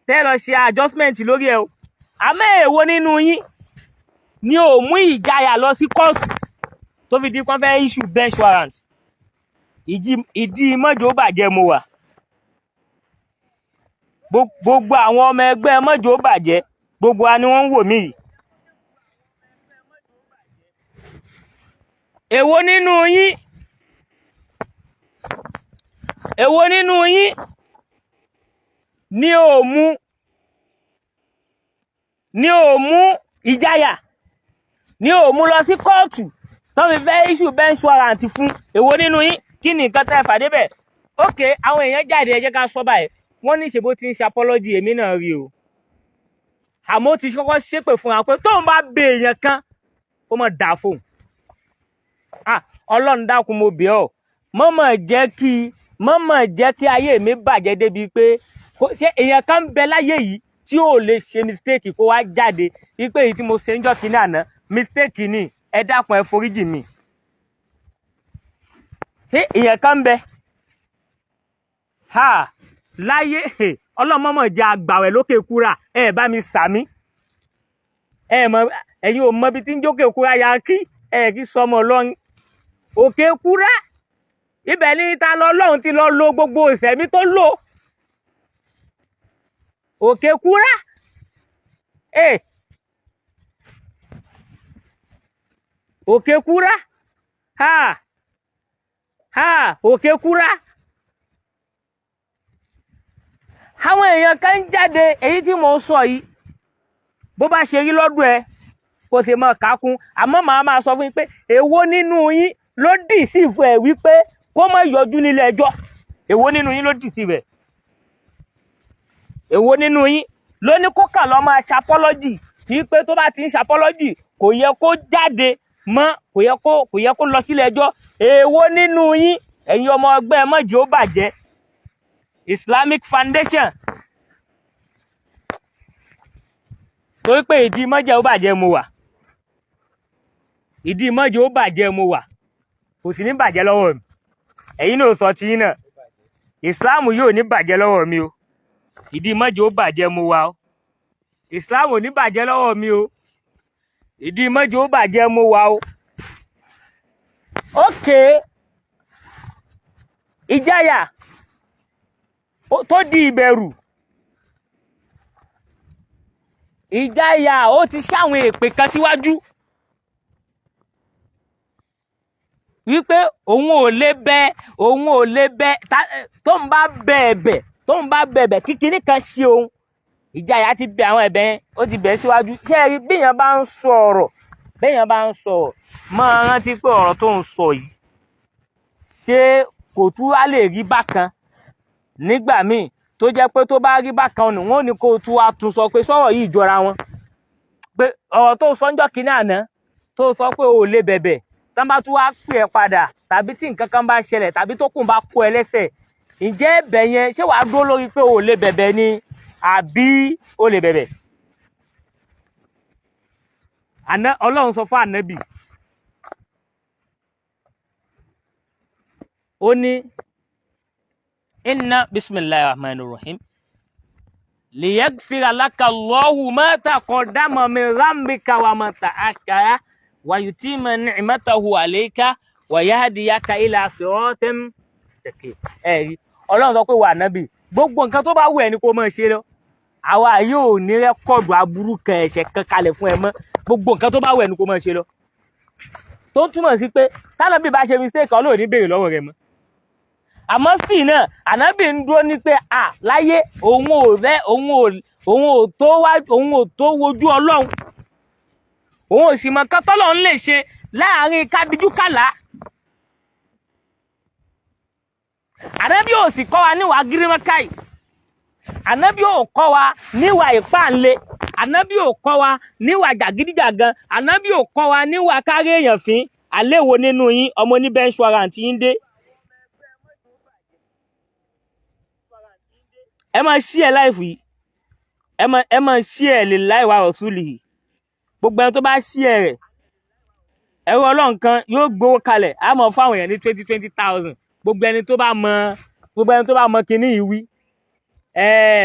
Tẹ́ lọ ṣe adjustment lórí ẹ o. Àmọ́ èwo nínú yín ni ò mú Ìjayà lọ sí kóòtù tó fi di pọ́n fẹ́ issue bench warrant? Ìdí mọ́jọ́ bàjẹ́ mo wà. Gbogbo àwọn ọmọ ẹgbẹ́ mọ́jọ́ bàjẹ́, gbogbo wa ni wọ́n ń wò mí yìí. Èwo nínú yín, èwo nínú yín ni ò mú, ni ò mú Ìjayà, ni ò mú lọ sí kóòtù tó fi fẹ́ issue bench warrant fún? Èwo nínú yín? Kí ni nǹkan tẹ́ ẹ fà débẹ̀? Ok, àwọn èèyàn jáde, ẹ jẹ́ ká sọ báyìí. Wọ́n ní ṣèbó ti ń ṣe apology, èmi náà rí o. Àmọ́ ó ti kọ́kọ́ ṣépè fún wa pé tóun bá bẹ èèyàn kan, kó mọ̀ dà fóun. Ah, Ọlọ́run dákun, mo bẹ̀ ọ́, mọ́mọ́ jẹ́ kí, mọ́mọ́ jẹ́ kí ayé mi bàjẹ́ débi pé ṣé èèyàn kan ń bẹ láyé yìí tí ò lè ṣe mistake kó wá jáde wípé èyí tí mo ṣe ń jọ́ kínní àná, mistake ni, ẹ dákun, ẹ foríjì mi? Ṣé èèyàn kan ń bẹ ha láyé? Ọlọ́mọmọ jẹ́ àgbàwẹ̀ lókè kúrà. Ẹ bá mi sàmí. Ẹ mọ, ẹ̀yin ò mọ ibi tí ń jókè kúrà ya kí ẹ kí sọmọ lọ́rin òkè kúrà. Ibẹ̀ ní ta lọ lọ́hùn ti lọ lo gbogbo ìsẹ̀mí tó lò òkè kúrà. Òkè kúrà, ha ha, òkè kúrà. Àwọn èèyàn kan ń jáde. Èyí tí mò ń sọ yìí, bó bá ṣe rí lọ́dún ẹ kó ṣe máa kákún. Àmọ́ màá máa sọ fún yín pé èwo nínú yín ló dì sí ìfún ẹ wípé kó má yọjú nílé ẹjọ́? Èwo nínú yín ló dì sí rẹ̀? Èwo nínú yín ló ní kó kàn lọ́ máa ṣapọ́lọ́jì, wípé tó bá ti ń ṣapọ́lọ́jì, kò yẹ kó jáde mọ́, kò yẹ kó lọ sílé ẹjọ́? Èwo nínú yín, ẹ̀yin ọmọ ẹgbẹ́ mọ́jì ó bàjẹ́ Islamic Foundation? Torí pé ìdí mọ́jì ó bàjẹ́ mo wà, ìdí mọ́jì ó bàjẹ́ mo wà, kò sì ní bàjẹ́ lọ́wọ́ mi. Ẹ̀yin náà sọ tiyín náà, Islam yóò ní bàjẹ́ lọ́wọ́ mi o. Ìdí mọ́jì ó bàjẹ́ mo wà o. Islam ò ní bàjẹ́ lọ́wọ́ mi o. Ìdí mọ́jì ó bàjẹ́ mo wà o. Ókè, Ìjayà tó di ìbẹ̀rù, Ìjayà ó ti ṣàwọn èpè kan síwájú wípé òun ò lè bẹ, òun ò lè bẹ, tóun bá bẹ ẹ̀bẹ̀, tóun bá bẹ ẹ̀bẹ̀ kíkiní kan ṣe òun. Ìjayà ti bẹ àwọn ẹ̀bẹ̀ yẹn, ó ti bẹ̀ síwájú. Ṣé ẹ rí, béèyàn bá ń sọ ọ̀rọ̀, béèyàn bá ń sọ ọ̀rọ̀, máa rántí pé ọ̀rọ̀ tó ń sọ yìí, ṣé kò tún wá lè rí bákan nígbà míì tó jẹ́ pé tó bá rí bákan nù, wọ́n ò ní kó o tún wá tún sọ pé sọ̀rọ̀ yìí jọra wọn, pé ọ̀rọ̀ tó sọ ńjọ́ kínní àná tó sọ pé o ò lè bẹ̀bẹ̀, tán bá tún wá pè ẹ́ padà, tàbí tí nǹkan kan bá ṣẹlẹ̀, tàbí tó kùn bá kó ẹ lẹ́sẹ̀, ǹjẹ́ ẹ̀bẹ̀ yẹn, ṣé wàá dúró lórí pé o ò lè bẹ̀bẹ̀ ni àbí o lè bẹ̀bẹ̀? Àná Ọlọ́run sọ fún ànábì, ó ní inna bisimilahi rahman rahim liyagfira laka Allahu ma taqaddama min dhanbika wa ma ta'akhkhara wa yutimma ni'matahu alayka wa yahdiyaka ila siratin mustaqim. Ẹ rí, Ọlọ́run sọ pé wà nábì, gbogbo nǹkan tó bá wù ẹ́ ni kó máa ṣe lọ, àwa yóò ní rẹ́kọ̀dù aburú kan, ẹ̀ṣẹ̀ kan kalẹ̀ fún ẹ mọ́. Gbogbo nǹkan tó bá wù ẹ́ ni kó máa ṣe lọ. Tó ń túmọ̀ sí pé tánàbí bá ṣe mistake, Ọlọ́run ní béèrè lọ́wọ́ rẹ̀ mọ́. Àmọ́ sí náà, ànábì ń dúró ní pé à láyé òun ò rẹ́, òun ò tó wá, òun ò tó wojú Ọlọ́run, òun ò sì mọ nǹkan tọ́lọ́run lè ṣe láàrin kábíjú kàlá. Ànábì ò sì kọ́ wa níwà gírímọ́káì, ànábì ò kọ́ wa níwà ìpáǹle, ànábì ò kọ́ wa níwà jàgídíjàgan, ànábì ò kọ́ wa níwà kárí èèyàn fín. Àléwo nínú yín ọmọ ní bench warrant yín dé? Ẹ máa ṣí ẹ láìfù yìí, ẹ máa ṣí ẹ lè láì wá rọ̀ṣúlì yìí. Gbogbo ẹni tó bá ṣí ẹ rẹ̀, ẹ̀rọ Ọlọ́run kan yóò gbowó kalẹ̀, á mọ̀ fáwọn èèyàn ní 20,000. Gbogbo ẹni tó bá mọ, gbogbo ẹni tó bá mọ kinní yìí wí,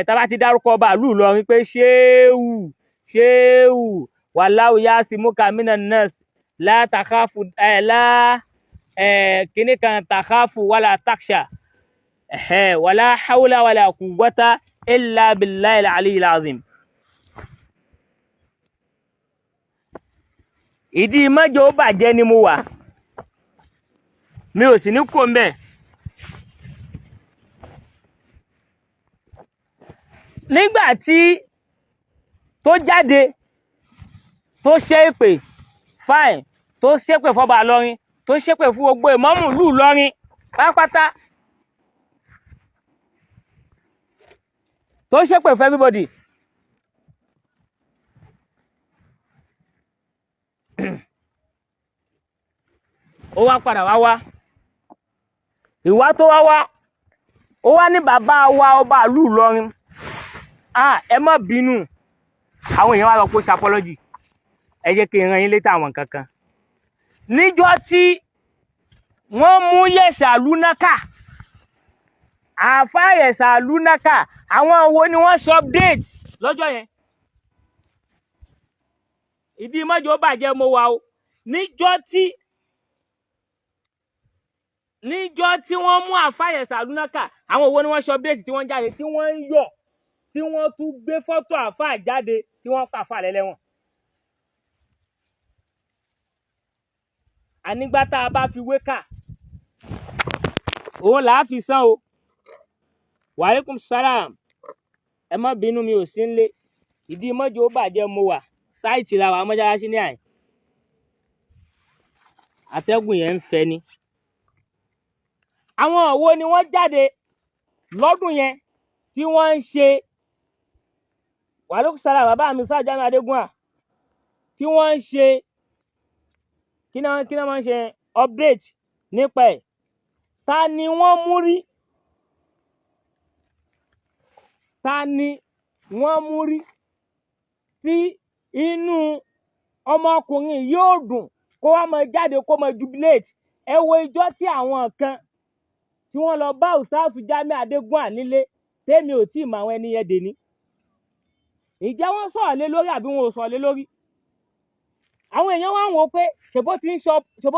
Tá bá ti dárúkọ ọba ìlú Ìlọrin pé ṣéwù ṣéwù, wàláwù yá sí múkà mínà nọ́ọ̀sì látàkáfù lá kíní kan tàkáfù wàlà takṣà wàlà hawla wàlà quwwata illa billahi al-aliyyil azim. Ìdí mọ́jọ ó bàjẹ́ ni mo wà, mi ò sì ní kó mbẹ́. Nígbà tí tó jáde tó ṣe èpè fine, tó ṣépè fọba Ìlọrin, tó ṣépè fún gbogbo ìmáàmù ìlú Ìlọrin pátápátá, tó ṣépè fún everybody. Ó wá padà wá wá ìwá tó wá wá, ó wá ní bàbá wa ọba ìlú Ìlọrin, ẹ má bínú. Àwọn èèyàn wá lọ kó ṣe apology. Ẹ jẹ́ kí n rán yín létí àwọn nǹkan kan. Níjọ́ tí wọ́n mú Yẹ̀sà Lúnákà, àáfàá Yẹ̀sà Lúnákà, àwọn wo ni wọ́n ṣe update lọ́jọ́ yẹn? Ìdí mọ́jọ́ bàjẹ́ mo wà o. Níjọ́ tí wọ́n mú àáfàá Yẹ̀sà Lúnákà, àwọn wo ni wọ́n ṣe update tí wọ́n jáde, tí wọ́n ń yọ̀, tí wọ́n tún gbé fọ́tò àáfàá jáde, tí wọ́n pa àáfàá lẹ́lẹ́wọ̀n? Ànígbà tá a bá fi wé kà, òun là á fi san o. Wàhálẹ́kùn sálàm, ẹ má bínú, mi ò sí nílé. Ìdí mọ́jọ́ ó bàjẹ́ mo wà, sáìtì la wà, mọ́ṣáláṣí ní àyè, atẹ́gùn yẹn ń fẹ́ ni. Àwọn wo ni wọ́n jáde lọ́dún yẹn tí wọ́n ń ṣe wàhálẹ́kùn sálàm, bàbá mi sáà Jamiu Adégúnwà, tí wọ́n ń ṣe kí náà máa ń ṣe update nípa ẹ̀? Ta ni wọ́n mú rí? Ta ni wọ́n mú rí tí inú ọmọkùnrin yóò dùn kó wá máa jáde kó máa jubilate? Ẹ wo ijọ́ tí àwọn kan tí wọ́n lọ bá Ustaz Jamiu Adégúnwà nílé, tèmi ò tí ì mọ àwọn ẹni yẹn dèní. Ǹjẹ́ wọ́n sọ̀rọ̀ lé lórí àbí wọn ò sọ̀rọ̀ lé lórí? Àwọn èèyàn wá ń wò pé ṣèbó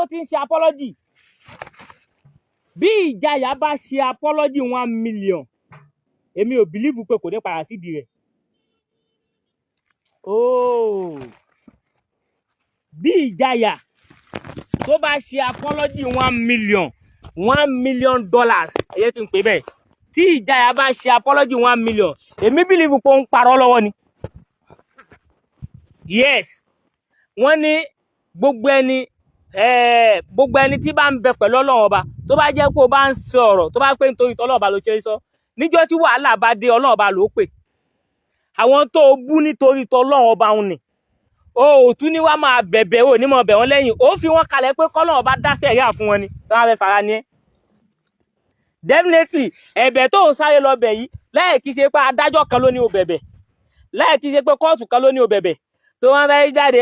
ti ń ṣe apology. Bí Ìjayà bá ṣe apology 1 million, èmi ò bìlíìfù pé kò ní padà sídìí rẹ̀. Ooo, bí Ìjayà tó bá ṣe apology 1 million, $1 million, ẹ jẹ́ kí n pè bẹ́ẹ̀, tí Ìjayà bá ṣe apology 1 million, èmi bìlíìfù pé ó ń parọ́ lọ́wọ́ ni. Yes, wọ́n ní gbogbo ẹni tí bá ń bẹ pẹ̀lú Ọlọ́run ọba, tó bá jẹ́ pé o bá ń sọ ọ̀rọ̀ tó bá pé nítorí tọ́lọ́run ọba ló ṣe é sọ, níjọ́ tí wàhálà bá dé, Ọlọ́run ọba ló pè. Àwọn tó o bú nítorí tọ́lọ́run ọba ń nì, o ò tún ní wá máa bẹ̀bẹ̀, o ní mọ̀ bẹ̀ wọ́n lẹ́yìn, ó fi wọ́n kalẹ̀ pé kọ́lọ́run ọba dá sẹ̀ríà fún wọn ni tó wá fẹ́ fara ní ẹ́. Definitely ẹ̀bẹ̀ tó ń sáré lọ bẹ̀ yìí, láì kí ṣe pé adájọ́ kan ló ní o bẹ̀bẹ̀, láì kí ṣe pé kóòtù kan ló ní o bẹ̀bẹ̀, tó wọ́n fẹ́ jáde,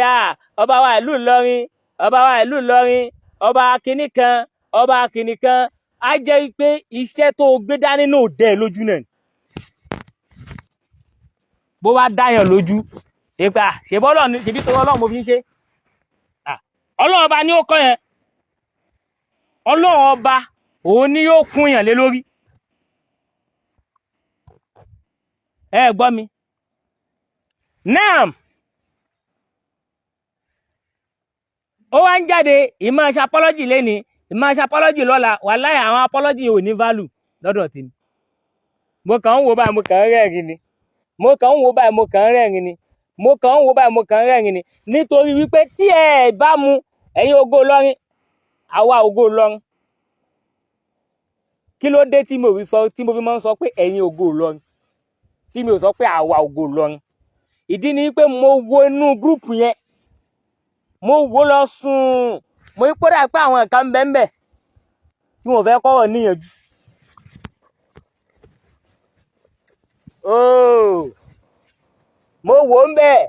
ọba wa ìlú Ìlọrin, ọba wa ìlú Ìlọrin, ọba kìnnì kan, ọba kìnnì kan, á jẹ́ pé iṣẹ́ tó gbé dání náà dẹ́ lójú náà. Bó bá dáyàn lójú, ìgbà ṣèbọ́ Ọlọ́run, ṣèbí tó Ọlọ́run mo fi ń ṣe. Ọlọ́run ọba ni ó kọ́ yẹn, Ọlọ́run ọba òun ni yóò kún yàn lé lórí. Ẹ gbọ́ mi. Naam, ó wá ń jáde, ìmọ̀ ṣe apology léni, ìmọ̀ ṣe apology lọ́la. Wàláhì àwọn apology ò ní value lọ́dọ̀ tèmi. Mo kàn ń wo báyìí, mo kàn ń rẹ́rìn ni. Mo kàn ń wo báyìí, mo kàn ń rẹ́rìn ni. Mo kàn ń wo báyìí, mo kàn ń rẹ́rìn ni. Nítorí wípé tí ẹ bá mu ẹ̀yin ògo Ìlọrin, àwa ògo Ìlọrin. Kí ló dé tí mo fi sọ, tí mo fi máa ń sọ pé ẹ̀yin ògo Ìlọrin, tí mi ò sọ pé àwa ògo Ìlọrin? Ìdí ni pé mo wo inú gúrùpù yẹn, mo wò lọ sùn, mo rí kódà pé àwọn nǹkan ń bẹ ń bẹ tí wọn ò fẹ́ kọ́rọ̀ níyànjú. Ooo, mo wò ń bẹ̀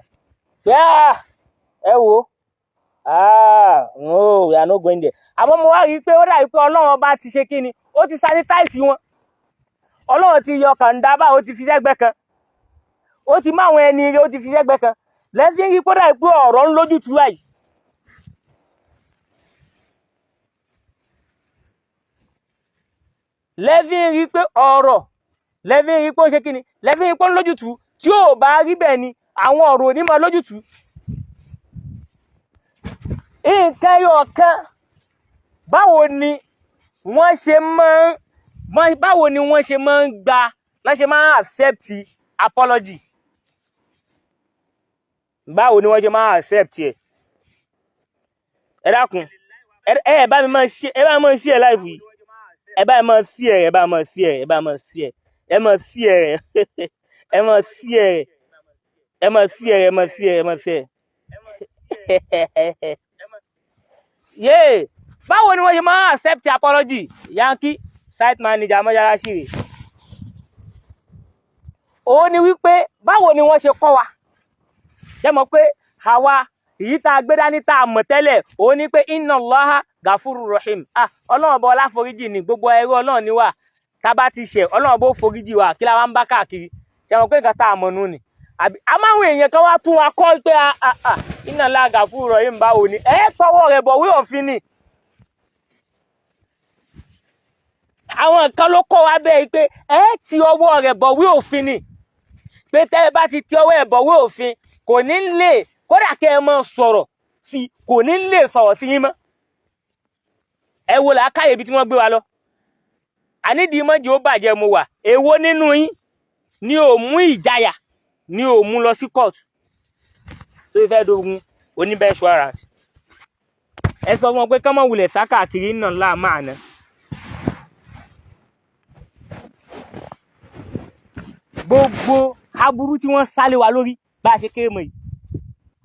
pé ẹ wò, no, we are not going there. Àmọ́ mo wá rí i pé ó dàbí pé Ọlọ́run ọba ti ṣe kí ni, ó ti sanitize wọn. Ọlọ́run ti yọ kàńdá báwo, ó ti fi sẹ́gbẹ́ kan, ó ti má àwọn ẹni rẹ̀, ó ti fi sẹ́gbẹ́ kan lẹ́sìn rí kódà pé ọ̀rọ̀ ń lójútu báyìí. Lẹ́fín rí pé ọ̀rọ̀, lẹ́fín rí pé ó ṣe kí ni, lẹ́fín rí pé ó ń lójútu. Tí ò bá rí bẹ́ẹ̀ ni àwọn ọ̀rọ̀ ò ní máa lójútu. Nǹkan ẹyọ kan, báwo ni wọ́n ṣe máa ń báwo ni wọ́n ṣe máa ń gba, wọ́n ṣe máa ń accept apology? Báwo ni wọ́n ṣe máa ń accept ẹ̀? Ẹ dákun, ẹ bá mi máa ṣe, ẹ bá mi máa ṣe ẹ live yìí, ẹ bá mi máa ṣí ẹ, ẹ bá mi máa ṣí ẹ, ẹ bá mi máa ṣí ẹ, ẹ máa ṣí ẹ, ẹ máa ṣí ẹ, ẹ máa ṣí ẹ, ẹ máa ṣí ẹ, ẹ máa ṣí ẹ. Yéè, báwo ni wọ́n ṣe máa ń accept apology? Yankee site manager mọ́ṣáláṣí rè òun ni wípé báwo ni wọ́n ṣe kọ́ wa? Ṣé mọ̀ pé àwa èyí tá a gbé dání tá a mọ̀ tẹ́lẹ̀, òun ni pé inna Allaha gafuru rahim. Ah, Ọlọ́run ọba ọláforíjì ni, gbogbo ẹrú Ọlọ́run ni wà, tá a bá ti ṣẹ̀, Ọlọ́run bó foríjì wa, kí la wá ń bá káàkiri? Ṣé mọ̀ pé nǹkan tá a mọ̀ nù ni àbí? Àmọ́ àwọn èèyàn kan wá tún wa kọ́ pé ah ah ah, inna Allaha gafuru rahim, báwo ni ẹ tọwọ́ rẹ̀ bọ̀wé òfin ni? Àwọn kan ló kọ́ wa bẹ́ẹ̀ pé ẹ ti ọwọ́ rẹ̀ bọ̀wé òfin ni, pé tẹ́ ẹ bá ti ti ọwọ́ ẹ̀ bọ̀wé òfin, kò ní lè kódà kẹ́ ẹ máa sọ̀rọ̀ sí, kò ní lè sọ̀rọ̀ sí yín mọ́. Ẹ wo làákàyè ibi tí wọ́n gbé wa lọ. Ànídìí mọ́jì ó bàjẹ́ mo wà. Èwo nínú yín ni ò mú ìjayà, ni ò mú lọ sí kóòtù tó fẹ́ dogun oníbẹ̀ warrant? Ẹ sọ fún wọn pé kọ́mọ wulẹ̀ sá káàkiri náà láàmú àná. Gbogbo aburú tí wọ́n sálé wa lórí bá a ṣe kéré mọ̀ yìí,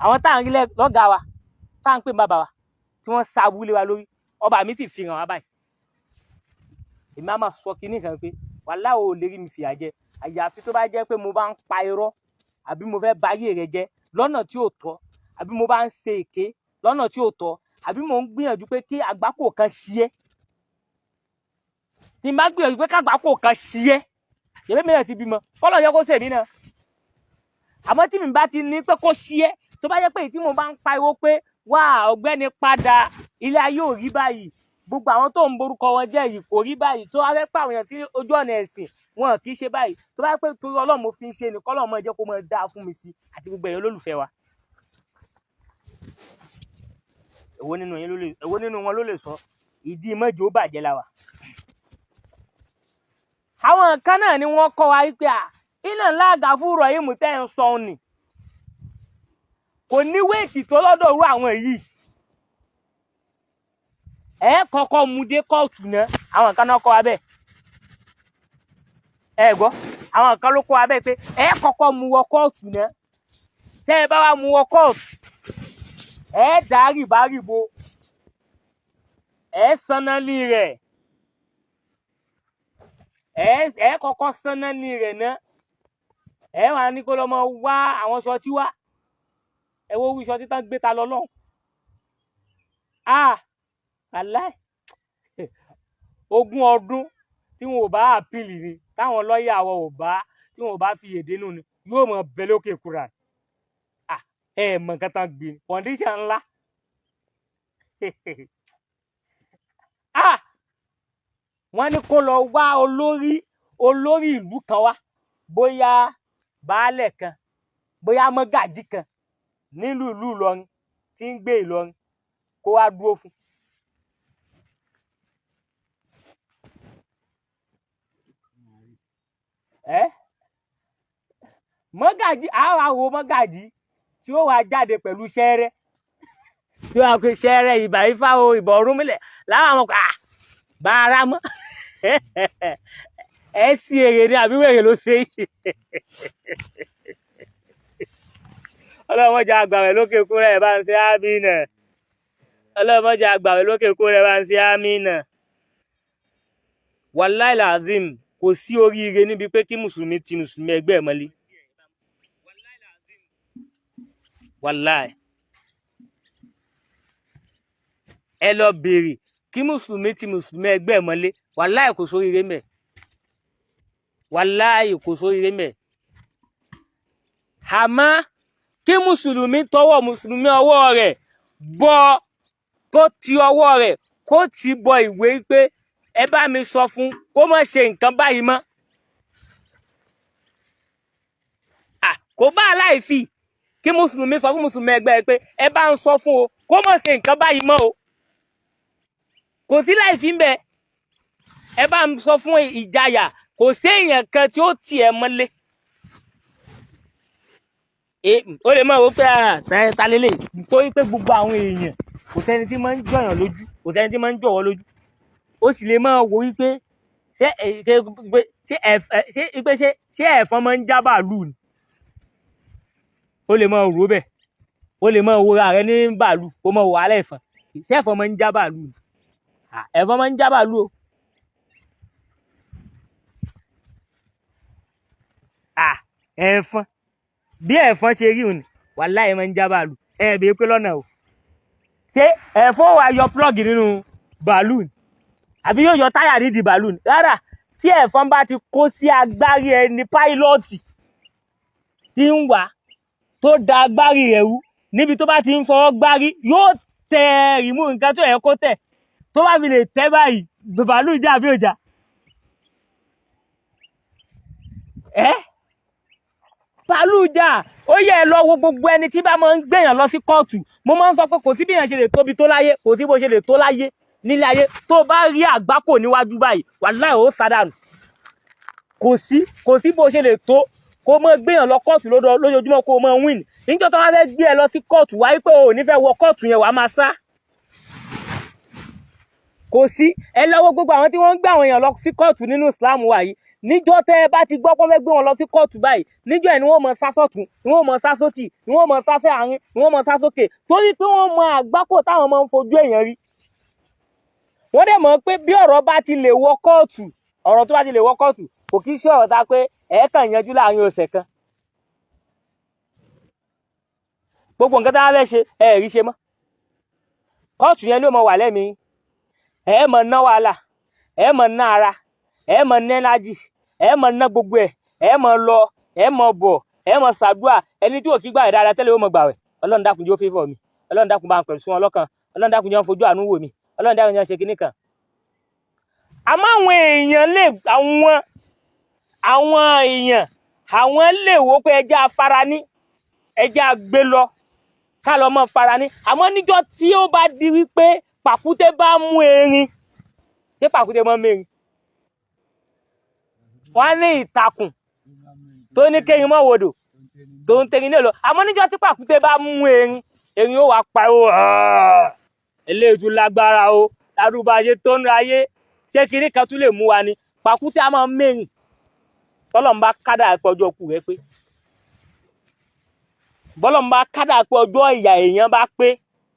àwọn tá à ń rí lọ́gàá wa, tá à ń pè ní bàbá wa, tí wọ́n sá aburú lé wa lórí, ọba mi sì fi hàn wá báyìí. Èmi á máa sọ kinní kan pé wàhálà ò lè rí mi fìyà jẹ, àyàfi tó bá jẹ́ pé mo bá ń pa irọ́, àbí mo fẹ́ ba ayé rẹ jẹ́ lọ́nà tí ò tọ́, àbí mo bá ń ṣe èké lọ́nà tí ò tọ́, àbí mo ń gbìyànjú pé kí àgbákò kan ṣí ẹ́. Tí n bá gbìyànjú pé kágbákò kan ṣí ẹ́, ṣèbí mi náà ti bímọ, kọ́lọ̀ yẹ kó ṣèmí náà. Àmọ́ tí mi bá ti ní pé kó ṣí ẹ́, tó bá jẹ́ pé èyí tí mo bá ń pariwo pé wá ọ̀gbẹ́ni padà, ilé ayé ò rí báyìí, gbogbo àwọn tó ń borúkọ wọn jẹ́ yìí kò rí báyìí, tó wá fẹ́ pé àwọn èèyàn tí ojú ọ̀nà ẹ̀sìn wọn kì í ṣe báyìí, tó bá jẹ́ pé torí Ọlọ́run mo fi ń ṣe ni, kọ́lọ́run máa jẹ́ kó máa dáa fún mi sí àti gbogbo ẹ̀yin olólùfẹ́ wa. Èwo nínú yín ló lè, èwo nínú wọn ló lè sọ ìdí mọ́jọ́ ó bàjẹ́ la wà? Àwọn kan náà ni wọ́n kọ́ wa wípé à iná ńlá àgàfúrọ̀ yìí mú tẹ́ ń sọ ni kò ní wéètì tó lọ́dọ̀ rú àwọn yìí. Ẹ kọ́kọ́ mú dé kóòtù náà, àwọn kan náà kọ́ wa bẹ́ẹ̀. Ẹ gbọ́, àwọn kan ló kọ́ wa bẹ́ẹ̀ pé ẹ kọ́kọ́ mú wọ kóòtù náà. Tẹ́ ẹ bá wá mú wọ kóòtù, ẹ dá rìbárìbo, ẹ sanná lé rẹ̀, ẹ kọ́kọ́ sanná lé rẹ̀ náà, ẹ wà ní kó lọ mọ wá àwọn sọtí wá. Ẹ wo orí sọtí tán gbé ta lọ lọ́hùn. Ah, aláì ogún ọdún tí wọn ò bá àpìlì ni, táwọn lọ́ọ̀yà wọn ò bá, tí wọn ò bá fi èdè nù ni, yóò mọ bẹ lókè kúra. Ah, ẹ mọ nǹkan tán gbé ni kọ̀ǹdíṣàn ńlá. Ah, wọ́n ní kó lọ wá olórí olórí ìlú kan wá, bóyá baálẹ̀ kan, bóyá mọ́gàjí kan nílùú ìlú Ìlọrin tí ń gbé Ìlọrin, kó wá dúró fún. Ẹ mọ́gàjí, àwa wo mọ́gàjí tí ó wá jáde pẹ̀lú sẹ́rẹ́, tí ó wá pé sẹ́rẹ́ ìbà ifá o, ìbà Ọ̀rúnmìlà láwọn àwọn ah bá ara mọ́. Ẹ sí èrè ni àbí wèrè ló ṣe yìí? Ọlọ́mọdé àgbàwẹ̀ lókè kú rẹ̀ bá ń ṣe àmínà. Ọlọ́mọdé àgbàwẹ̀ lókè kú rẹ̀ bá ń ṣe àmínà. Wàláì làzim, kò sí oríire níbi pé kí mùsùlùmí ti mùsùlùmí ẹgbẹ́ ẹ̀ mọ́lé. Wàláì, ẹ lọ bèrè, kí mùsùlùmí ti mùsùlùmí ẹgbẹ́ ẹ̀ mọ́lé, wàláì kò sóríire mẹ́. Wàláhì kò sóríire ńbẹ̀. Àmọ́ kí mùsùlùmí tọwọ́ mùsùlùmí ọwọ́ rẹ̀ bọ, kó ti ọwọ́ rẹ̀ kó ti bọ ìwé pé ẹ bá mi sọ fún kó má ṣe nǹkan báyìí mọ́. Kò bá aláìfi kí mùsùlùmí sọ fún mùsùlùmí ẹgbẹ́ ẹ pé ẹ bá ń sọ fún o kó má ṣe nǹkan báyìí mọ́ o. Kò sí láìfi ń bẹ. Ẹ bá ń sọ fún Ìjayà, kò sí èèyàn kan tí ó tiẹ̀ mọ́lé. Ó lè máa wò pé ta lélẹ̀, torí pé gbogbo àwọn èèyàn kò sẹ́ni tí máa ń jọyàn lójú, kò sẹ́ni tí máa ń jọ̀wọ́ lójú. Ó sì lè máa wò wípé ṣé ẹ̀fọn máa ń já bàálù ni. Ó lè máa rò bẹ́ẹ̀, ó lè máa wo ara rẹ ní bàálù kó máa wò alẹ́ ẹ̀fọn. Ṣé ẹ̀fọn máa ń já bàálù ni? Ẹ̀fọn máa ń já bàálù o. Ẹ̀fọn bí ẹ̀fọn ṣe rí òní, wàláhì máa ń já bàálù. Ẹ bèé pé lọ́nà o. Ṣé ẹ̀fọn wà yọ plọ́ọ̀gì nínú bàálù ni? Àbí yóò yọ táyà nídìí bàálù ni? Rárá, tí ẹ̀fọn bá ti kó sí agbárí ẹni páílọ́ọ̀tì tí ń wà tó da agbárí rẹ̀ rú, níbi tó bá ti ń fọwọ́ gbárí yóò tẹ rìmú nǹkan tó yẹ kó tẹ̀. Tó bá fi lè tẹ́ báyìí, bàálù jà bí òjà. Ẹ́ bàálù jà. Ó yẹ ẹ lọ wo gbogbo ẹni tí bá máa ń gbèyàn lọ sí kóòtù. Mo máa ń sọ pé kò sí bí èèyàn ṣe lè tóbi tó láyé, kò sí bó ṣe lè tó láyé nílé ayé. Tó bá rí àgbákò níwájú báyìí, wàláhì ó sádànù. Kò sí bó ṣe lè tó kó mọ gbéyàn lọ kóòtù lójoojúmọ́ kó mọ win. Níjọ́ tó bá fẹ́ gbé ẹ lọ sí kóòtù wáyé pé o ò ní fẹ́ wọ kóòtù yẹn, wàá máa sá. Kò sí. Ẹ lọ wo gbogbo àwọn tí wọ́n ń gbé àwọn èèyàn lọ sí kóòtù nínú Islam wa yìí. Níjọ́ tẹ́ ẹ bá ti gbọ́ pé wọ́n fẹ́ gbé wọn lọ sí kóòtù báyìí, níjọ́ ẹ̀ ni wọ́n mọ sá sọ́tún, ni wọ́n mọ sá sótì, ni wọ́n mọ sá sí àárín, ni wọ́n mọ sá sókè, torí pé wọ́n mọ àgbákò táwọn máa ń fojú èèyàn rí. Wọ́n dẹ̀ mọ̀ pé bí ọ̀rọ̀ bá ti lè wọ kóòtù, ọ̀rọ̀ tó bá ti lè wọ kóòtù kò kí í ṣe ọ̀rọ̀ ta pé ẹ̀ kàn yanjú láàrin ọ̀sẹ̀ kan. Gbogbo nǹkan tá a fẹ́ ṣe ẹ̀ rí ṣe mọ́. Kóòtù yẹn ló mọ wà lẹ́mìí. Ẹ̀ mọ̀ ná wàhálà, ẹ̀ mọ̀ ná ara, ẹ̀ mọ̀ ná ẹnájì, ẹ̀ mọ̀ ná gbogbo ẹ̀, ẹ̀ mọ̀ lọ, ẹ̀ mọ̀ bọ̀, ẹ̀ mọ̀ ṣàdúà. Ẹni tí ò kí gbàwẹ̀ dáadáa tẹ́lẹ̀ ó mọ̀ gbàwẹ̀. Ọlọ́run dákun jẹ́ ó favour mi, Ọlọ́run dákun bá ń pẹ̀lú sí wọn lọ́kàn, Ọlọ́run dákun jẹ́ wọn fojú àánú wò mí, Ọlọ́run dákun jẹ́ wọn ṣe kinní kan. Àmọ́ àwọn èèyàn lè, àwọn èèyàn, àwọn lè wò pé ẹja afaraní, ẹja gbé lọ, ká lọ mọ́ faraní. Àmọ́ níjọ́ tí ó bá di wípé pàkúté bá mú erin, ṣé pàkúté mọ́ mẹ́rin? Wọ́n á ní ìtàkùn tó ní kérin mọ́ wodò tó ń tẹrin náà lọ. Àmọ́ níjọ́ tí pàkúté bá mú erin, erin ó wá pariwo, eléyìí tún lágbára o, ládùúgbò ayé tó ń ra ayé, ṣé kinní kan tún lè mú wa ni? Pàkúté á máa mẹ́rin. Tọ́lọ́run bá kádàrá pé ọjọ́ ikú rẹ pé, bọ́lọ́run bá kádàrá pé ọjọ́ ìyà èèyàn bá pé,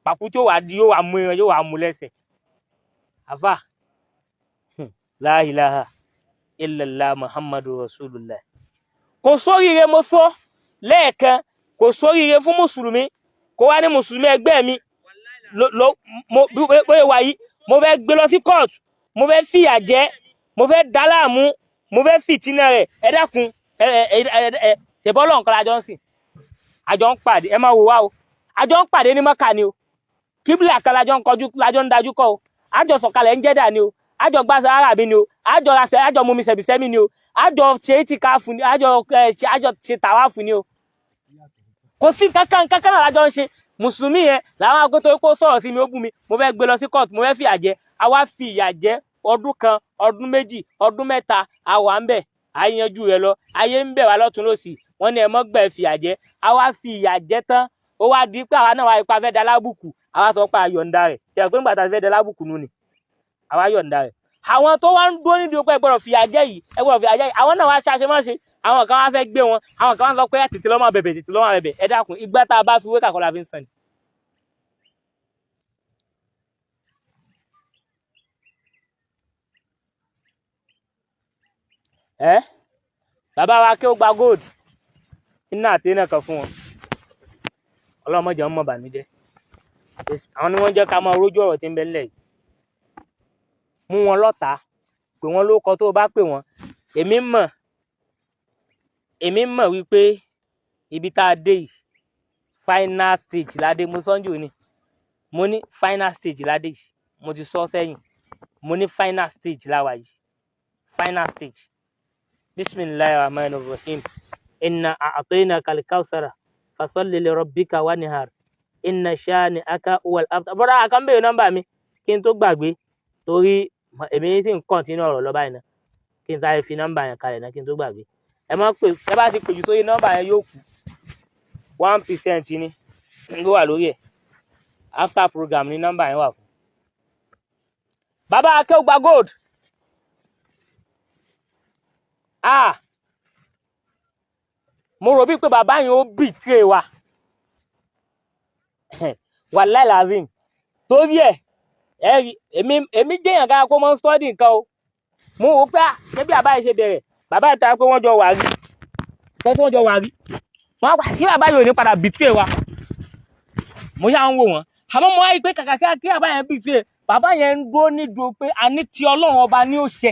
pàkúté ó wá di, yóò wá mú ẹran, yóò wá mú lẹ́sẹ̀. Àfà, la ilaha illallah Muhammadu Rasulullah. Kò sóríire, mo sọ lẹ́ẹ̀kan, kò sóríire fún mùsùlùmí kó wá ní mùsùlùmí ẹgbẹ́ mi mo bóyá wà yìí, mo fẹ́ gbé lọ sí kóòtù, mo fẹ́ fìyà jẹ, mo fẹ́ dá láàmú, mo fẹ́ fìtínà rẹ̀. Ẹ dákun, ẹ ẹ ẹ ẹ ṣèbọ́ lọ́nkọ́ la jọ ń sìn, àjọ ń pàdé, ẹ máa wò wá o, àjọ ń pàdé ní Mọ́kà ni o, kíbílà kan lájọ ń kọjú, lájọ ń dájú kọ o, àjọ sọ̀kalẹ̀ ń Jẹ́dà ni o, àjọ gbàsẹ̀ arábí ni o, àjọ rasẹ̀, àjọ mumi sẹ̀bìsẹ́mì ni o, àjọ ṣe é ti káfù ni, àjọ ṣe tàwáfù ni o. Kò sí kankan kankan náà lájọ ń ṣe. Mùsùlùmí yẹn làwọn agbótó kó sọ̀rọ̀ sí mi, ó bú mi, mo fẹ́ gbé lọ sí kóòtù, mo fẹ́ fìyà jẹ. A wá fi ìyà jẹ ọdún kan, ọdún méjì, ọdún mẹ́ta, a wà ń bẹ̀, a yanjú rẹ̀ lọ, ayé ń bẹ̀ wá lọ́tún lọ́sì, wọ́n ní ẹ mọ́ gbẹ̀ fìyà jẹ. A wá fi ìyà jẹ tán, ó wá di pé àwa náà wá ipa fẹ́ da lábùkù, àwa sọ pé a yọ̀ǹda rẹ̀. Ṣe pé nígbà tá a fẹ́ da lábùkù nù ni àwa yọ̀ǹda rẹ̀. Àwọn tó wá ń dúró nídìí pé ẹ gbọ́dọ̀ fìyà jẹ yìí, ẹ gbọ́dọ̀ fìyà jẹ yìí, àwọn náà wá ṣàṣemáṣe. Àwọn kan wá fẹ́ gbé wọn, àwọn kan wá sọ pé tètè lọ́ máa bẹ̀bẹ̀, tètè lọ́ máa bẹ̀bẹ̀. Ẹ dákun, ìgbà tá a bá fi wé kàkọ́ la fi ń sàn ni. Ẹ bàbá wa kí ó gba gold iná àti iná kan fún wọn, ọlọ́mọdé wọn mọ̀ bànújẹ́. Àwọn ni wọ́n jẹ́ ká máa rójú ọ̀rọ̀ tí ń bẹ nílẹ̀ yìí. Mú wọn lọ́tàá, pè wọ́n lórúkọ tó o bá pè wọ́n. Èmi mọ̀ Èmi mọ̀ wípé ibi tá a dé yìí, final stage ládé. Mo sọ́njò ni mo ní final stage ládé yìí. Mo ti sọ sẹ́yìn, mo ní final stage láwa yìí, final stage. Bisimilahi rahman rahim. Inna a'tainaka al-kawthara fasalli li rabbika wanhar inna shani'aka huwal abtar. Bọ́dà àkànbẹ̀rẹ̀ nọ́mbà mi kí n tó gbàgbé, torí èmi sì ń kọ́ntínú ọ̀rọ̀ lọ báyìí náà. Kí n sáré fi nọ́mbà yẹn kalẹ̀ náà kí n tó gbàgbé. Ẹ má pè, ẹ bá ti pè jù sórí nọ́mbà yẹn yóò kú. 1% ni ló wà lórí ẹ̀. After program ni nọ́mbà yẹn wà fún. Bàbá Akéwùgbà Gold, ah, mo rò bí pé bàbá yẹn ó betray wa, wàláì lazim. Torí ẹ ẹ rí èmi jẹ́yàn ká kó mọ́ study nǹkan o. Mo wò pé ṣé bí bàbá yìí ṣe bẹ̀rẹ̀, bàbá yìí ta pé wọ́n jọ wà rí nǹkan tí wọ́n jọ wà rí, wọ́n á sí bàbá yìí ò ní padà betray wa. Mo yà ń wò wọ́n, àmọ́ mo wá rí i pé kàkà kí bàbá yẹn betray, bàbá yẹn ń dúró nídùú pé a ní ti Ọlọ́run ọba ní ó ṣe.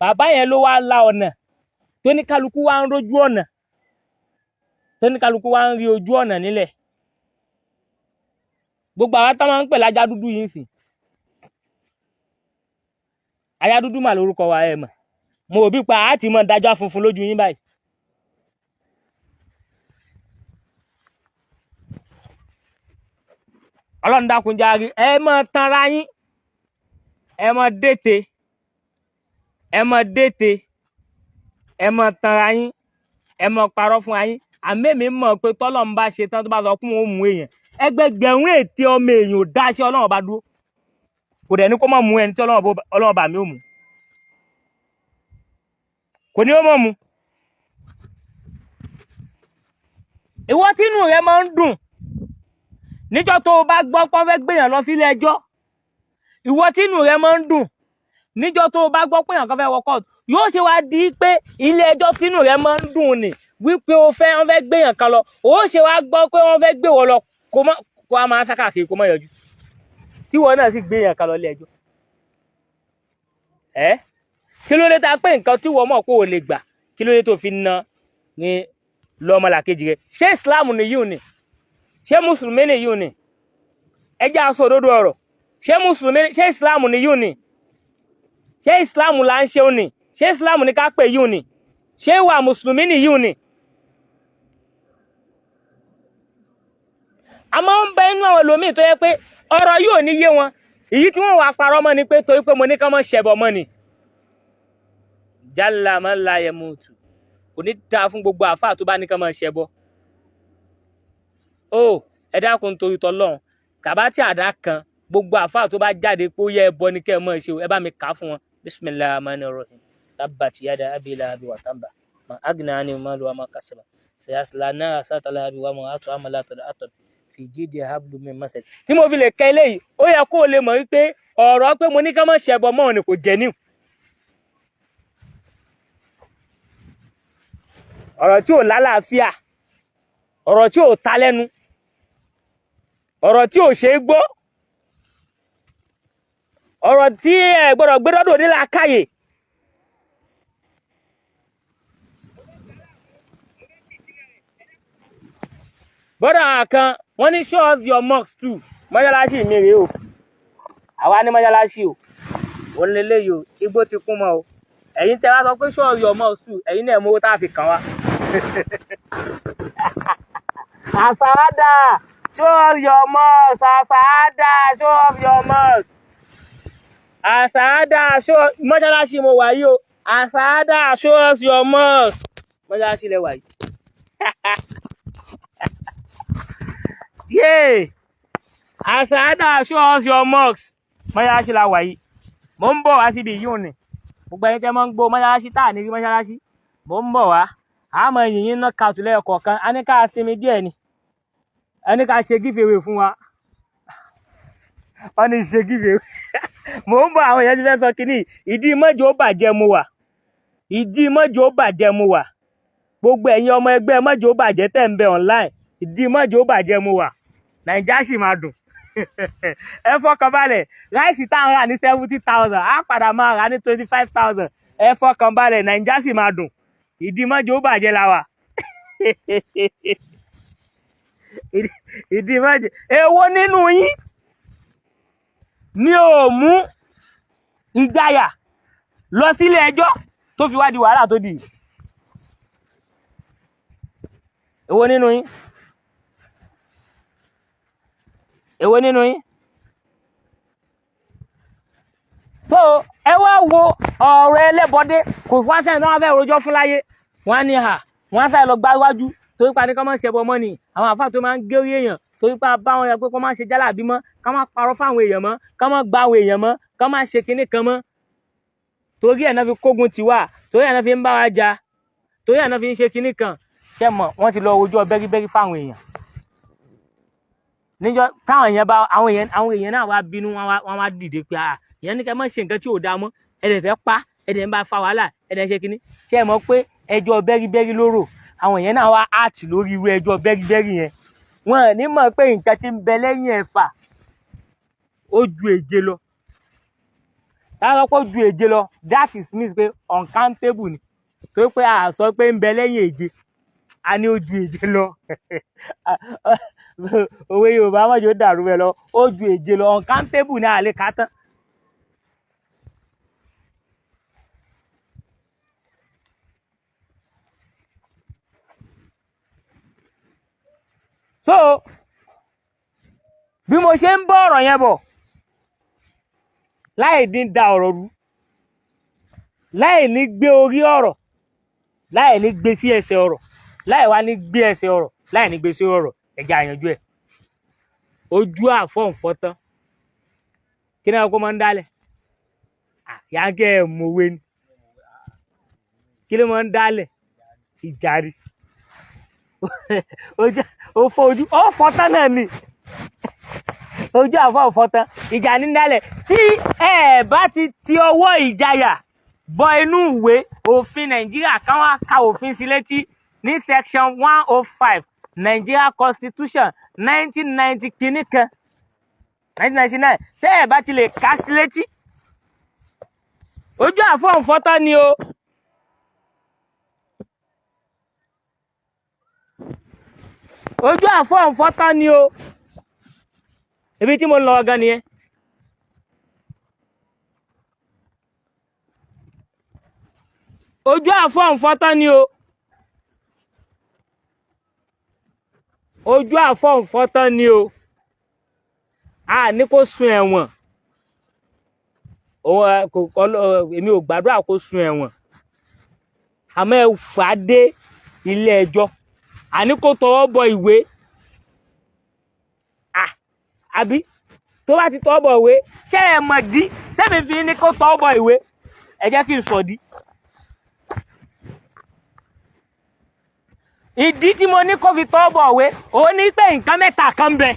Bàbá yẹn ló wá la ọ̀nà tó ní kálukú wá ń rójú ọ̀nà, tó ní kálukú wá ń rí ojú ọ̀nà nílẹ̀. Gbogbo àwọn tó máa ń pè lájá dúdú yìí ń sìn, ajá dúdú mà lórúkọ wa. Ẹ mọ̀, mo ò bí pa á ti mọ̀ dájọ́ funfun lójú yín báyìí. Ọlọ́run dákun járe, ẹ mọ̀ tanra yín, ẹ mọ̀ dètè, ẹ mọ̀ dètè, ẹ mọ̀ tanra yín, ẹ mọ̀ parọ́ fún yín. Àmẹ́mi mọ̀ pé tọ́lọ́ ń bá ṣe tán tó bá sọ fún òun mú èèyàn, ẹgbẹgbẹ̀rún ète ọmọ èèyàn ò dá sí Ọlọ́run bá dúró. Kò dẹ̀ ní kó má mú ẹni tí Ọlọ́run bá mi ò mú, kò ní ó mọ̀ mú. Ìwọ tínú rẹ máa ń dùn níjọ́ tó o bá gbọ́ pọ́n fẹ́ gbéyàn lọ sílé ẹjọ́, ìwọ tínú rẹ máa ń dùn níjọ́ tó o bá gbọ́ pé èèyàn kan fẹ́ wọ kóòtù, yóò ṣe wá di pé ilé ẹjọ́ tínú rẹ máa ń dùn ni wípé o fẹ́ wọ́n fẹ́ gbéyàn kan lọ, ó ṣe wá gbọ́ pé wọ́n fẹ́ gbé wọ lọ, kó má kó a máa sákàkiri kó má yọjú, tí wọn náà sì gbéyàn kan lọ ilé ẹjọ́. Ẹ kí ló dé ta pé nǹkan tí wọ́n mọ̀ pé ò lè gbà, kí ló dé tó fi na ní lọ́mọlàkejì rẹ? Ṣé Islam nìyí ò ní? Ṣé mùsùlùmí nìyí ò ní? Ẹ jẹ́ á sọ òdodo ọ̀rọ̀. Ṣé mùsùlùmí, ṣé Islam nìyí ò ní? Ṣé Islam là ń ṣe ò ní? Ṣé Islam ní ká pè yìí ò ní? Ṣé ìwà mùsùlùmí nìyí ò ní? A máa ń bẹ inú àwọn ẹlòmíì tó yẹ pé ọ̀rọ̀ yìí ò ní yé wọn. Èyí tí wọ́n wà parọ́ mọ́ ni pé torí pé mo ní ká má ṣẹbọ mọ́ ni. Jálá máa ń la ẹmu tù, kò ní dáa fún gbogbo àáfàá tó bá ní ká má ṣẹbọ. Ó ẹ dákun torí tọlọ́run, tàbá tí àdá kan gbogbo àáfàá tó bá jáde pé ó yẹ ẹbọ ní kẹ́ ẹ mọ̀ ṣe o, ẹ bá mi kà á fún wọn. Bisimilahi rahman rahim. Tabbat yada abi lahabi wa tabba ma agna anhu maluhu wa ma kasaba sayasla nara zata lahabi wa imra'atuhu hammalatal hatab fi jíde hablu min masad. Tí mo fi lè kẹ́ eléyìí, ó yẹ kó o lè mọ̀ wípé ọ̀rọ̀ pé mo ní ká má ṣẹbọ mọ́ ni kò jẹ́ níw. Ọ̀rọ̀ tí ò lálàáfíà, ọ̀rọ̀ tí ò ta lẹ́nu, ọ̀rọ̀ tí ò ṣe é gbọ́, ọ̀rọ̀ tí ẹ gbọ́dọ̀ gbé dọ́dọ̀ nílà káyè. Bọ́dà kan wọ́n ní show us your mosque too. Mọ́ṣáláṣí mi rèé o, àwa ní mọ́ṣáláṣí o, òun lélẹ́yìí o, igbó ti kún mọ́ o. Ẹ̀yin tẹ́ wá sọ pé show us your mosque too, ẹ̀yin náà mú owó tá a fi kàn wá. Àsàádà, show us your mosque. Àsàádà, show us your mosque. Àsàádà, show mọ́ṣáláṣí mo wà yìí o. Àsàádà, show us your mosque. Mọ́ṣáláṣí lẹ wà yìí. Yéè, Àsàádà, show us your mosque. Mọ́ṣáláṣí la wà yìí. Mo ń bọ̀ wá síbi yìí òní. Gbogbo ẹni tẹ́ mọ́ ń gbọ́ mọ́ṣáláṣí tá à ní rí mọ́ṣáláṣí. Mo ń bọ̀ wá. Àmọ́ yìnyín náà ka tùlẹ̀ kọ̀ọ̀kan. A ní ká sinmi díẹ̀ ni. A ní ká ṣe giveaway fún wa. Wọ́n ní ṣe giveaway. Mo ń bọ̀, àwọn èèyàn ti fẹ́ sọ kínní. Ìdí mọ́jọ́ ó bàjẹ́ mo wà. Ìdí mọ́jọ́ ó bàjẹ́ mo wà. Gbogbo ẹ̀yin ọmọ ẹgbẹ́ mọ́jọ́ ó bàjẹ́ tẹ̀ ń bẹ online. Ìdí mọ́jọ́ ó bàjẹ́ mo wà. Nàìjíríà sì máa dùn. Ẹ fọkàn balẹ̀, ráìsì tá à ń rà ní 70,000 á padà máa rà ní 25,000. Ẹ fọkàn balẹ̀, Nàìjíríà sì máa dùn. Ìdí mọ́jọ́ ó bàjẹ́ la wà. Ìdí mọ́jọ́. Èwo nínú yín ni ò mú Ìjayà lọ sílé ẹjọ́ tó fi wá di wàhálà tó di? Èwo nínú yín? Èwo nínú yín? Tó ẹ wá wo ọ̀rọ̀ ẹlẹ́bọdé, kò wá sẹ́yìn tó wọ́n fẹ́ rojọ́ fún láyé. Wọ́n á ní hà, wọ́n á sáré lọ gbá wájú torí pa ní kọ́ máa ń ṣẹbọ mọ́ ni. Àwọn àfáà tó máa ń gé orí èèyàn torí pa bá wọn yẹ pé kọ́ máa ń ṣe jálàbí mọ́, ká máa parọ́ fáwọn èèyàn mọ́, ká máa gba àwọn èèyàn mọ́, ká máa ṣe kinní kan mọ́. Torí ẹ̀ náà fi kógun tiwa, torí ẹ̀ náà fi ń bá wa jà, torí ẹ̀ náà fi ń ṣe kinní kan. Ṣé mọ̀ wọ́n ti lọ rojọ́ bẹ́ríbẹ́rí fáwọn èèyàn. Níjọ́ táwọn èèyàn bá àwọn èèyàn náà wá bínú, wọ́n wá dìde pé à ìyẹn ní kẹ́ má ṣe nǹkan tí ò dáa mọ́, ẹ dẹ̀ fẹ́ pa, ẹ dẹ̀ ń bá fa wàhálà, ẹ dẹ̀ ń ṣe kinní. Ṣé ẹ mọ̀ pé ẹjọ́ bẹ́ríbẹ́rí lóró, àwọn èèyàn náà wá áàtì lórí irú ẹjọ́ bẹ́ríbẹ́rí yẹn. Wọn ò ní mọ̀ pé nǹkan tí ń bẹ lẹ́yìn ẹ̀fà ó ju èje lọ. Táwọn pé ó ju èje lọ, that is means pé uncountable ni. Torí pé a sọ pé ń bẹ lẹ́yìn èje, a ní ó ju èje lọ. Òwe Yorùbá mọ̀jọ́ ó dàrú bẹ́ẹ̀ lọ, ó ju èje lọ, uncountable ni a lè kà tán. So bí mo ṣe ń bọ́ ọ̀rọ̀ yẹn bọ̀, láì ní da ọ̀rọ̀ rú, láì ní gbé orí ọ̀rọ̀, láì ní gbé sí ẹsẹ̀ ọ̀rọ̀, láì wá ní gbé ẹsẹ̀ ọ̀rọ̀, láì ní gbé sí ọ̀rọ̀, ẹ̀jẹ̀ àyànjú ẹ̀. Ojú àfọ̀nfọ́ tán. Kí náà kó máa ń dálẹ̀? Yánkẹ́ ẹ̀ mọ̀wé ni. Kí ló máa ń dálẹ̀? Ìjà ni. Ó fọ́ ojú, ó fọ́ tán náà ni. Ojú àfọ̀nfọ́ tán. Ìjà ní dálẹ̀. Tí ẹ bá ti ti ọwọ́ Ìjayà bọ inú ìwé òfin Nàìjíríà kan wá ka òfin sí létí ní section 105 Nigeria Constitution 1990 kìíní kan 1999, tẹ́ ẹ bá ti lè kà sí létí. Ojú àfọ̀nfọ́ tán ni o. Ojú àfọ̀nfọ́ tán ni o. Ibi tí mo ń lọ gan nìyẹn. Ojú àfọ̀nfọ́ tán ni o. Ojú àfọ̀nfọ́ tán ni o. A ní kó sun ẹ̀wọ̀n. Èmi ò gbàdúrà kó sun ẹ̀wọ̀n. Àmọ́ ẹ fà á dé ilé ẹjọ́. A ní kó tọwọ́ bọ ìwé. Àbí tó bá ti tọwọ́ bọ ìwé, ṣé ẹ mọ̀ dí? Tẹ́mi fi ní kó tọwọ́ bọ ìwé. Ẹ jẹ́ kí n sọ dí. Ìdí tí mo ní kó fi tọwọ́ bọ ìwé, òun ní pé nǹkan mẹ́ta kan ń bẹ.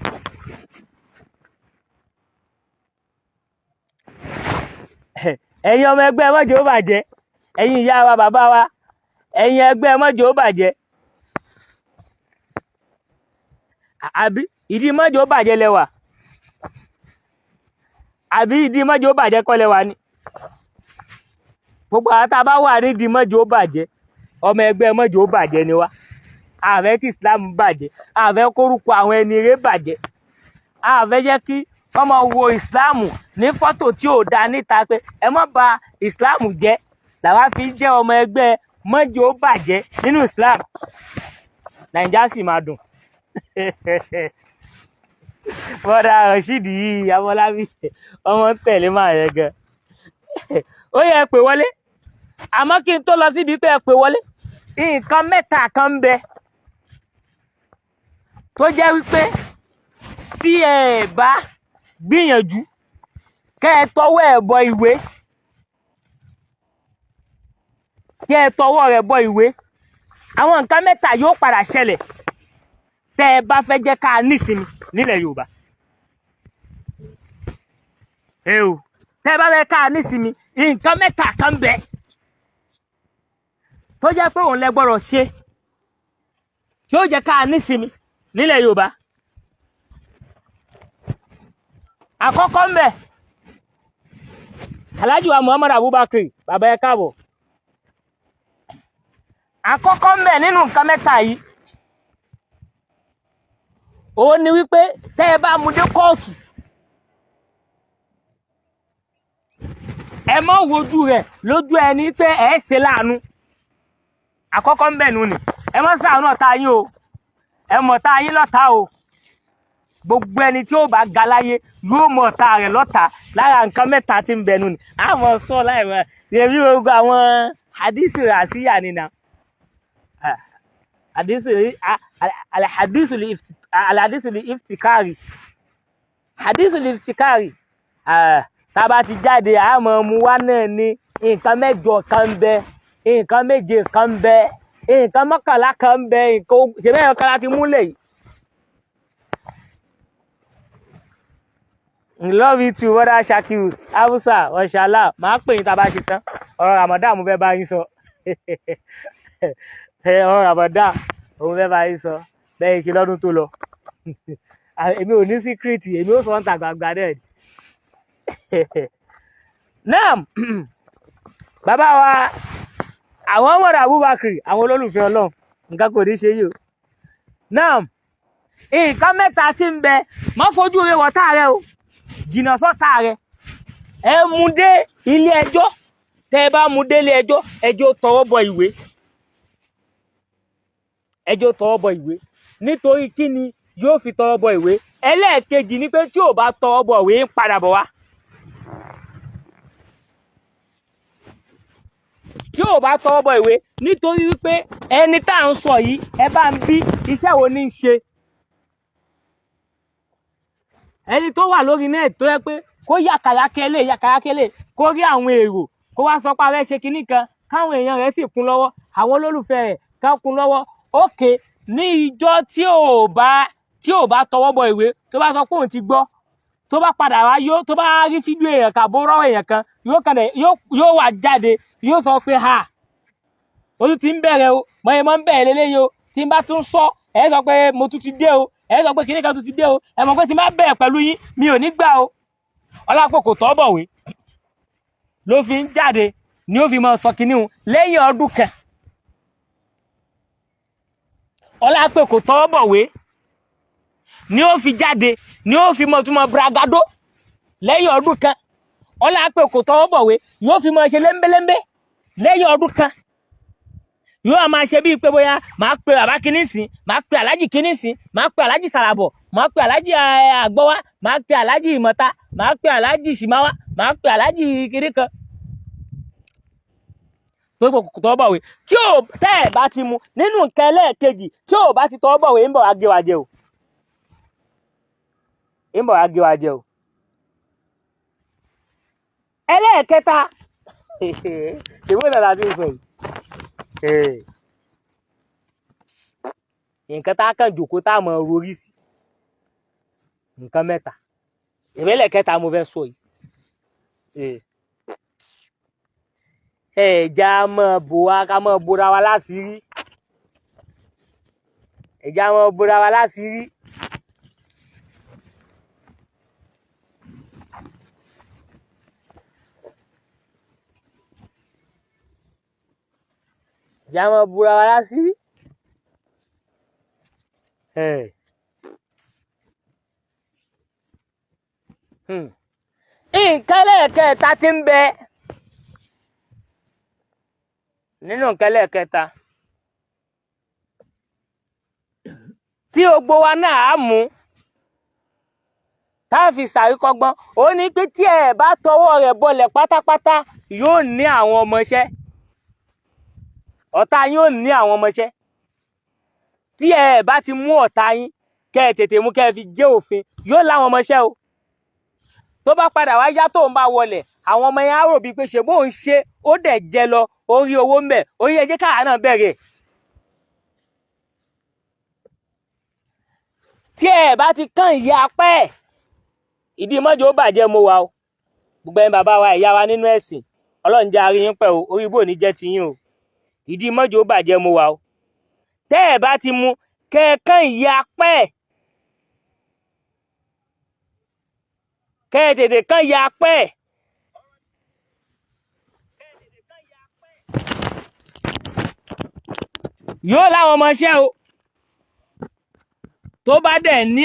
Ẹ̀yin ọmọ ẹgbẹ́ mọ́jọ́ ó bàjẹ́. Ẹ̀yin ìyá wa, bàbá wa, ẹ̀yin ẹgbẹ́ mọ́jọ́ ó bàjẹ́. Àbí ìdí mọ́jọ́ ó bàjẹ́ lẹ́wà? Àbí ìdí mọ́jọ́ ó bàjẹ́ kọ́ lẹ́wà ni? Gbogbo àwọn tá a bá wà nídìí mọ́jọ́ ó bàjẹ́, ọmọ ẹgbẹ́ mọ́jọ́ ó bàjẹ́ ni wá. A fẹ́ kí Islam bàjẹ́, a fẹ́ kórúkọ àwọn ẹni rere bàjẹ́, a fẹ́ jẹ́ kí wọ́n máa wo Islam ní fọ́tò tí ò da níta pé ẹ má bà Islam jẹ́. Làwa fi jẹ́ ọmọ ẹgbẹ́ mọ́jọ́ ó bàjẹ́ nínú Islam. Nàìjíríà sì máa dùn. Bọ́dà Rasheed yìí, Afọlábí, ọmọ ń tẹ̀lé máa yẹn gan. Ó yẹ ẹ pè wọlé. Àmọ́ kí n tó lọ síbi pé ẹ pè wọlé, nǹkan mẹ́ta kan ń bẹ tó jẹ́ wípé tí ẹ bá gbìyànjú kẹ́ ẹ tọwọ́ ẹ̀ bọ ìwé, kẹ́ ẹ tọwọ́ rẹ̀ bọ ìwé, àwọn nǹkan mẹ́ta yóò padà ṣẹlẹ̀ tẹ́ ẹ bá fẹ́ jẹ́ ká nísinmi nílẹ̀ Yorùbá. Tẹ́ ẹ bá fẹ́ ká nísinmi, nǹkan mẹ́ta kan ń bẹ tó jẹ́ pé òun lẹ gbọ́dọ̀ ṣe tí ó jẹ́ ká nísinmi nílẹ̀ Yorùbá. Àkọ́kọ́ ń bẹ, Alhaji wa Muhammad Abubakar, bàbá ẹ káàbọ̀. Àkọ́kọ́ ń bẹ nínú nǹkan mẹ́ta yìí, òun ni wípé tẹ́ ẹ bá mú dé kóòtù, ẹ má wojú rẹ̀ lójú ẹni pé ẹ ṣe láàánú. Àkọ́kọ́ ń bẹ nù ni, ẹ má ṣàánú ọ̀tá yín o, ẹ mọ̀ ọ̀tá yín lọ́tá o. Gbogbo ẹni tí ó bá ga láyé yóò mọ̀ ọ̀tá rẹ̀ lọ́tá. Lára nǹkan mẹ́ta tí ń bẹ nù ni àmọ́ sọ láì mọ̀ èmi gbogbo àwọn hadisi ràṣíyà ni nà alhadisu li iftikari, hadisu li iftikari. Tá a bá ti jáde àmọ́ mu wá náà ni nǹkan mẹ́jọ kan ń bẹ, nǹkan méje kan ń bẹ, nǹkan mọ́kànlá kan ń bẹ, nǹkan ṣe bẹ́ẹ̀ kan láti múlẹ̀ yìí. Love you too, brother Shakiru Abusa. Mashallah, màá pè yín tá a bá ṣe tán. Ọ̀rọ̀ Ramadan mo fẹ́ bá yín sọ. Ọ̀rọ̀ Ramadan mo fẹ́ bá yín sọ bẹ́ẹ̀ ṣe lọ́dún tó lọ. Èmi ò ní síkírìtì, èmi ò sọ ń ta gbangba náà ni. Naam, bàbá wa àwọn Umar Abubakar, àwọn olólùfẹ́ Ọlọ́run, nǹkan kò ní ṣe yìí o. Naam, nǹkan mẹ́ta tí ń bẹ, má fojú rẹ wọ̀tá rẹ o, jìnnà sọ́tá rẹ. Ẹ mú dé ilé ẹjọ́, tẹ́ ẹ bá mú dé ilé ẹjọ́, ẹjọ́ tọwọ́ bọ ìwé, ẹjọ́ tọwọ́ bọ ìwé. Nítorí kí ni yóò fi tọwọ́ bọ ìwé? Ẹlẹ́ẹ̀kejì ni pé tí ò bá tọwọ́ bọ ìwé ń padà bọ̀ wá. Tí ò bá tọwọ́ bọ ìwé, nítorí wípé ẹni tá à ń sọ yìí, ẹ bá ń bí iṣẹ́ wo ní í ṣe. Ẹni tó wà lórí net tó yẹ pé kó yàkàyàkẹ́lẹ̀ yàkàyàkẹ́lẹ̀, kó rí àwọn èrò, kó wá sọ pé a fẹ́ ṣe kinní kan, káwọn èèyàn rẹ̀ sì kún lọ́wọ́, àwọn olólùfẹ́ rẹ̀ ká kún lọ́wọ́. Ókè, ní ìjọ tí ò bá tọwọ́ bọ ìwé, tó bá sọ pé òun ti gbọ́, tó bá padà wá yóò, tó bá rí fídíò èèyàn kan àbó rọ́wọ́ èèyàn kan, yóò kàn dẹ̀, yóò wá jáde, yóò sọ pé ha, ojú ti ń bẹ̀rẹ̀ o, mọ̀ ẹ́ mọ̀ ń bẹ̀rẹ̀ lélẹ́yìí o, tí n bá tún sọ, ẹ sọ pé mo tún ti dé o, ẹ sọ pé kinní kan tún ti dé o, ẹ mọ̀ pé tí n bá bẹ̀rẹ̀ pẹ̀lú yín, mi ò ní gbà o. Ọlápò kò tọ́ bọ̀wé ló fi ń jáde ni ó fi máa sọ kinní hun lẹ́yìn ọdún kan. Ọlápò kò tọ́ bọ̀wé ni ó fi jáde ni ó fi máa tún máa bragado lẹ́yìn ọdún kan. Ọlápò kò tọ́ bọ̀wé yóò fi máa ṣe lẹ́ńbẹ́lẹ́ńbẹ́ lẹ́yìn ọdún kan. Yóò máa ṣe bíi pé bóyá màá pe bàbá kinní sìn, màá pe aláàjì kinní sìn, màá pe aláàjì sàràbọ̀, màá pe aláàjì àgbọ́wá, màá pe aláàjì ìmọ̀ta, màá pe aláàjì ṣìmáwá, màá pe aláàjì kinní kan. Tó kò tọ́ bọ̀wé tí ò tẹ́ ẹ̀ bá ti mu nínú nǹkan ẹlẹ́ẹ̀kejì, tí ò bá ti tọ́ bọ̀wé ń bọ̀ wá gé wa jẹ o, ń bọ̀ wá gé wa jẹ o. Ẹlẹ́ẹ̀kẹta, ìwé náà la ti ń sọ yìí. Nǹkan tá a kàn jòkó tá a mọ̀ rorí sí nǹkan mẹ́ta, ìbẹ́lẹ̀ kẹta mo fẹ́ sọ yìí. Ẹ já mọ̀ bò wá, ká mọ̀ bora wa láṣìírí, ẹ já mọ̀ bora wa láṣìírí. Já mọ̀ bora wa láṣìírí. Nǹkan lẹ́ẹ̀kẹta tí ń bẹ nínú nǹkan lẹ́ẹ̀kẹta tí gbogbo wa náà á mú tá a fi ṣàríkọ́gbọ́n, ó ní pé tí ẹ bá tọwọ́ rẹ̀ bọlẹ̀ pátápátá, yóò ní àwọn ọmọọṣẹ́. Ọ̀tá yín ò ní àwọn ọmọọṣẹ́. Tí ẹ bá ti mú ọ̀tá yín, kẹ́ ẹ tètè mú kẹ́ ẹ fi jẹ́ òfin, yóò láwọn ọmọọṣẹ́ o. Tó bá padà wá yá tóun bá wọlẹ̀, àwọn ọmọ yẹn á rò bíi pé ṣe bóun ṣe, ó dẹ̀ jẹ lọ, ó rí owó ń bẹ̀, ó yẹ jẹ́ káà náà bẹ̀rẹ̀. Tí ẹ bá ti kán ìyá apá ẹ̀, ìdí mọ́jọ́ ó bàjẹ́ mo wà o. Gbogbo ẹ̀yin bàbá wa, ìyá wa nínú ẹ̀sìn, Ọlọ́run jẹ́ a rí yín pẹ́ o, orí ibò ní jẹ́ ti yín o. Ìdí mọ́jọ́ ó bàjẹ́ mo wà o. Tẹ́ ẹ bá ti mú kẹ́ ẹ kán ìyá apá ẹ̀, kẹ́ ẹ tètè kán ìyá apá ẹ̀. Yóò láwọn ọmọọṣẹ́ o. Tó bá dẹ̀ ní